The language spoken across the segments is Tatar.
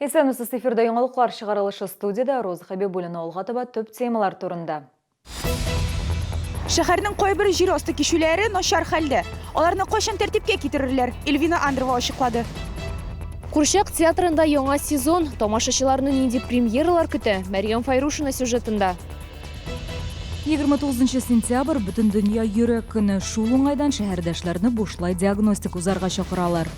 Исәнмесез, эфирда яңалыклар чыгарылышы студиядә Роза Хәбибуллина алга таба төп темалар турында. Шәһәрнең кайбер җир асты кичүләре начар хәлдә. Аларны кайчан тәртипкә китерерләр? Эльвина Андрова ачыклады. Курчак театрында яңа сезон. Тамашачыларны нинди премьералар көтә? Мәрьям Файрушина сюжетында. 29 сентябрь Бөтендөнья йөрәк көне. Шул уңайдан шәһәрдәшләрне бушлай диагностика узарга чакыралар.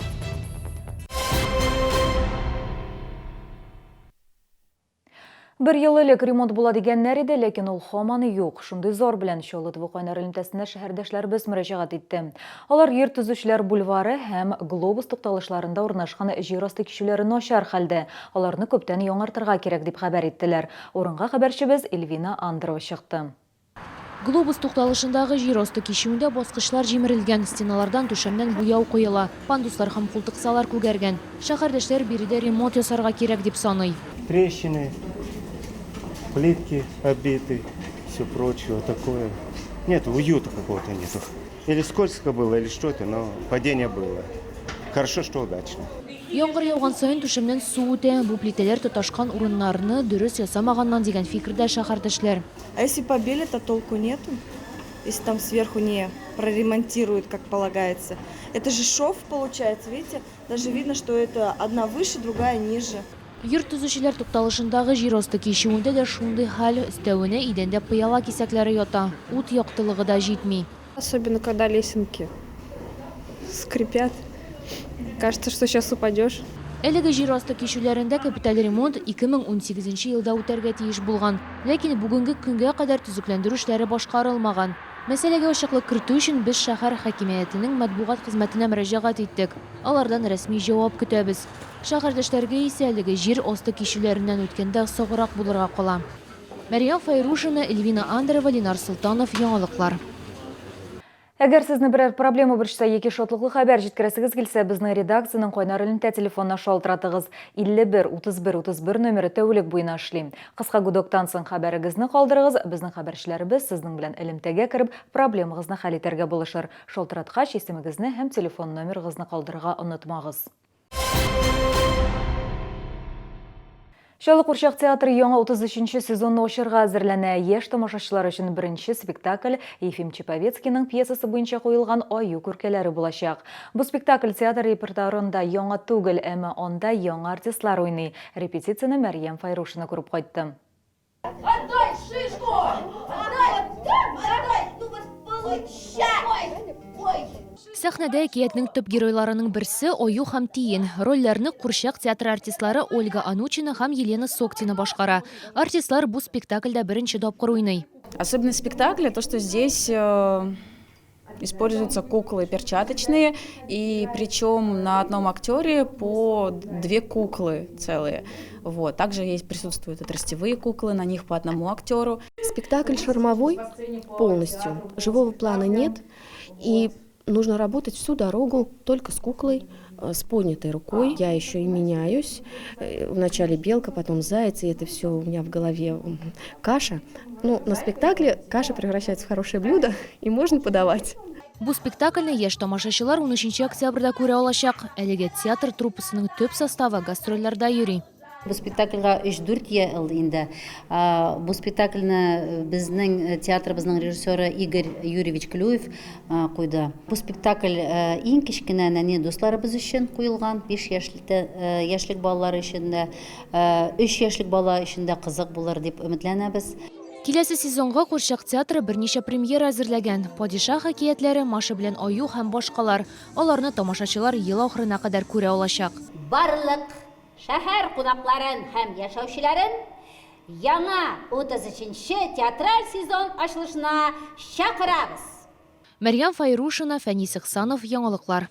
Бер ел элек ремонт була дигәннәр иде, ләкин ул һаман юк. Шундый зар белән Чаллы төбе кайнар элемтәсенә шәһәрдәшләребез мөрәҗәгать итте. Алар Йорт төзүчеләр бульвары һәм Глобус тукталышларында урнашкан җир асты кичүләре начар хәлдә, аларны күптән яңартырга кирәк дип хәбәр иттеләр. Урынга хәбәрчебез Эльвина Андрова чыкты. Глобус тукталышындагы җир асты кичүендә баскычлар җимерелгән, стеналардан, түшәмнән буяу коела, пандуслар һәм култыксалар күгәргән. Шәһәрдәшләр биредә ремонт ясарга кирәк дип саный. Трещины, плитки оббиты, все прочее вот такое. Нет, уюта какого-то нету. Или скользко было, или что-то, но падение было. Хорошо, что удачно. Яңгыр яуган саен түшәмнән су үтә. Бу плитәләр тоташкан урыннарны дөрес ясамаганнан дигән фикердә шәһәрдәшләр. А если побелят, а толку нету, если там сверху не проремонтируют, как полагается. Это же шов получается, видите? Даже видно, что это одна выше, другая ниже. Йорт төзүчеләр тукталышындагы җир асты кичүендә дә шундый хәл, өстәвенә идәндә пыяла кисәкләре ята, ут яктылыгы да җитми. Особенно когда лесенки скрипят, кажется, что сейчас упадешь. Әлеге җир асты кичүләрендә капиталь ремонт 2018 нче елда үтәргә тиеш булган. Ләкин бүгенге көнгә кадәр төзекләндерү эшләре башкарылмаган. Мәсьәләгә ачыклык кертү өчен без шәһәр хакимиятенең матбугат хезмәтенә мөрәҗәгать иттек. Алардан рәсми җавап көтәбез. Шәһәрдәшләргә исә әлеге җир асты кичүләреннән үткәндә саграк булырга кала. Мәрьям Фәйрушина, Эльвина Андреева, Ленар Солтанов, Яңалыклар. Әгәр сезне берәр проблема борчыса яки шатлыклы хәбәр җиткерәсегез килсә, безнең редакциянең кайнар элемтә телефонына шалтыратыгыз. 51 31 31 номеры тәүлек буена эшли. Кыска гудоктан соң хәбәрегезне калдырыгыз, безнең хәбәрчеләребез сезнең белән элемтәгә кереп, проблемагызны хәл итәргә булышыр. Шалтыраткач, исемегезне һәм телефон номерыгызны калдырырга онытмагыз. Чаллы курчак театры яңа 33 нче сезонны ачарга әзерләнә. Яшь тамашачылар өчен беренче спектакль Ефим Чиповецкийның пьесасы буенча куелган Аю күркәләре булачак. Бу спектакль театр репертуарында яңа түгел, әмма анда яңа артистлар уйный. Репетицияне Мәрьям Файрушина күреп кайтты. Отдай шишку! Отдай! Отдай! Ну вот получай! Ой! Сәхнәдә әкиятнең төп геройларының берсе, Аю һәм Тиен. Рольләрне курчак театры артистлары Ольга Анучина һәм Елена Соктина башкара. Артистлар бу спектакльдә беренче тапкыр уйный. Особенность спектакля то, что здесь э, Используются куклы перчаточные, и причем на одном актере по две куклы целые. Вот. Также есть, присутствуют и тростевые куклы, на них по одному актеру. Спектакль шармовой полностью, живого плана нет, и нужно работать всю дорогу только с куклой, э, с поднятой рукой. Я еще и меняюсь. Э, вначале белка, потом заяц, и это все у меня в голове каша. Ну, на спектакле каша превращается в хорошее блюдо, и можно подавать. Бу спектакльне яшь тамашачылар 13 октябрьдә күрә алачак. Әлегә театр труппасының төп составы гастрольләрдә йөри. Бу спектакльгә өч-дүрт ел инде. Бу спектакльне безнең театрыбызның режиссеры Игорь Юрьевич Клюев куйды. Бу спектакль иң кечкенә нәни дусларыбыз өчен куелган, 5 яшьлек балалар өчен дә, 3 яшьлек бала өчен дә кызык булыр дип өметләнәбез. Киләсе сезонга Курчак театры берничә премьера әзерләгән, Падишаһ әкиятләре, Маша белән аю һәм башкалар. Аларны тамашачылар ел ахырына кадәр күрә алачак. Барлык Шәһәр кунакларын һәм яшәүчеләрен яңа 33 нче театраль сезон ачылышына чакырабыз! Мәрьям Фәйрушина, Фәнис Ихсанов, Яңалыклар.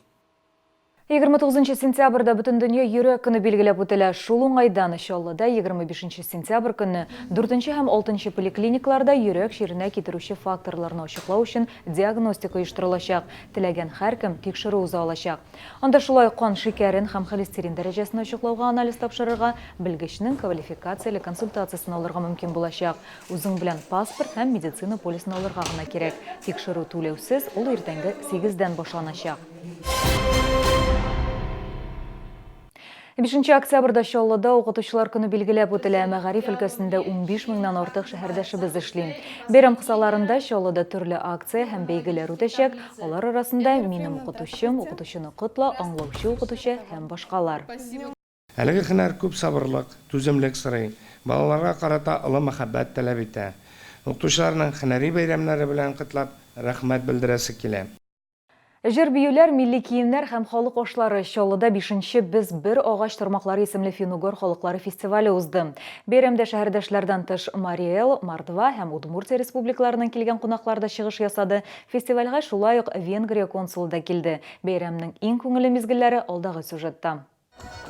29 сентябрьдә Бөтендөнья йөрәк көне билгеләп үтелә. Шул уңайдан Чаллыда 25 сентябрь көнне дүртенче һәм алтынчы поликлиникаларда йөрәк чиренә китерүче факторларны ачыклау өчен диагностика оештырылачак. Теләгән һәркем тикшерү уза алачак. Анда шулай ук кан шикәрен һәм холестерин дәрәҗәсен ачыклауга анализ тапшырырга, белгечнең квалификацияле консультациясен алырга мөмкин булачак. Үзең белән паспорт һәм медицина полисын алырга гына кирәк. Тикшерү түләүсез, ул иртәнге сигездән башланачак. Бишенче октябрьдә Чаллыда Укытучылар көне билгеләп үтелә. Мәгариф өлкәсендә 15 меңнән артык шәһәрдәшебез эшли. Бәйрәм кысаларында Чаллыда төрле акция һәм бәйгеләр үтәчәк. Алар арасында Минем укытучым, Укытучыны котла, Аңлаучы укытучы һәм башкалар. Әлеге һөнәр күп сабырлык, түземлек сорый, балаларга карата олы мәхәббәт таләп итә. Укытучыларның һөнәри бәйрәмнәре белән котлап, рәхмәт белдерәсе килә. Җыр-биюләр, милли киемнәр һәм халык ашлары. Чаллыда бишенче Без бер агач тармаклары исемле фин-угор халыклары фестивале узды. Бәйрәмдә шәһәрдәшләрдән тыш Мари Эл, Мордва һәм Удмуртия республикаларыннан килгән кунаклар да чыгыш ясады. Фестивальгә шулай ук Венгрия консулы да килде. Бәйрәмнең иң күңелле мизгелләре алдагы сюжетта.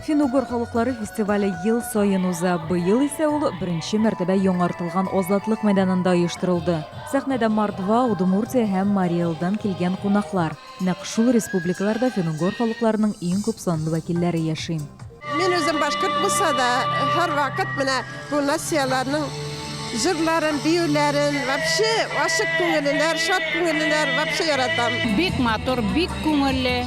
Фин-угор халыклары фестивале ел саен уза. Быел исә ул беренче мәртәбә яңартылган Азатлык мәйданында оештырылды. Сәхнәдә Мордва, Удмуртия һәм Мари Элдан килгән кунаклар. Нәкъ шул республикаларда фин-угор халыкларының иң күп санлы вәкилләре яши. Мин үзем башкорт булса да, һәрвакыт менә бу нацияләрнең җырларын, биюләрен, вообще ачык күңеллеләр, шат күңеллеләр, вообще яратам. Бик матур, бик күңелле.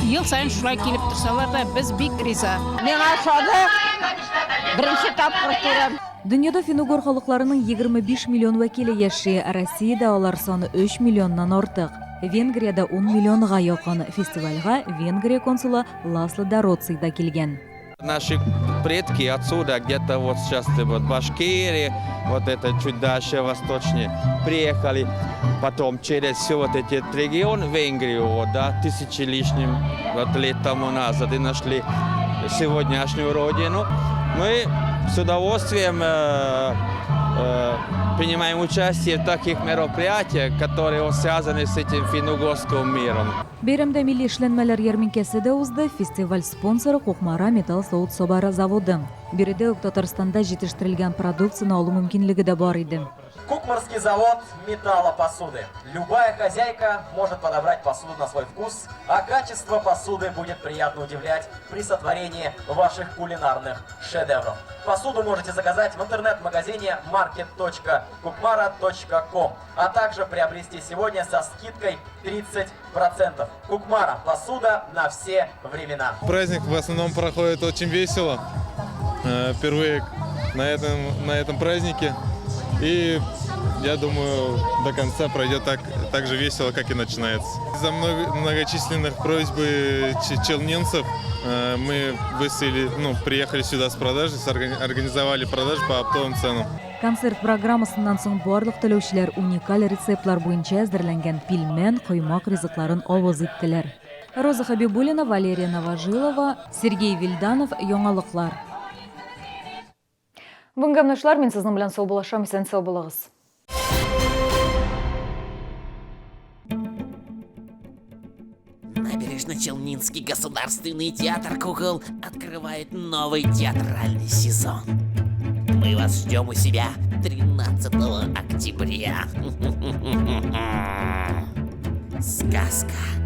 Ел саен шулай килеп торсалар да, без бик риза. Миңа ошады, беренче тапкыр күрәм. Дөньяда фин-угор халыкларының 25 миллион вәкиле яши, Россиядә алар саны 3 миллионнан артык. Венгриядә 10 миллионга якын. Фестивальгә Венгрия консулы Ласло Дороций да килгән. Наши предки отсюда, где-то вот сейчас вот Башкирии, вот это чуть дальше восточнее, приехали потом через все вот эти регион в Венгрию, вот, да, тысячи лишним вот лет тому назад и нашли сегодняшнюю родину. Мы с удовольствием э, э, принимаем участие в таких мероприятиях, которые вот связаны с этим финно-угорским миром. Бәйрәмдә милли эшләнмәләр ярминкәсе дә узды. Фестиваль спонсоры, Кукмара металл савыт-саба заводы. Биредә үк Татарстанда җитештерелгән продукцияне алу мөмкинлеге дә бар иде. Кукмарский завод металлопосуды. Любая хозяйка может подобрать посуду на свой вкус, а качество посуды будет приятно удивлять при сотворении ваших кулинарных шедевров. Посуду можете заказать в интернет-магазине market.kukmara.com, а также приобрести сегодня со скидкой 30%. Кукмара – посуда на все времена. Праздник в основном проходит очень весело. Э, впервые на этом, на этом празднике. И я думаю, до конца пройдет так, так же весело, как и начинается. Из-за многочисленных просьб челнинцев э, мы выставили, ну, приехали сюда с продажи, организовали продажу по оптовым ценам. Концерт программасыннан соң барлык теләүчеләр уникаль рецептлар буенча әзерләнгән пилмән, коймак ризыкларын авыз иттеләр. Роза Хәбибуллина, Валерия Новожилова, Сергей Вильданов, Яңалыклар. Бүгенгә менә шулар, мин сезнең белән саубуллашам, исән-сау булыгыз. Набережно-Челнинский государственный театр кукол открывает новый театральный сезон. Мы вас ждем у себя 13 октября. Сказка.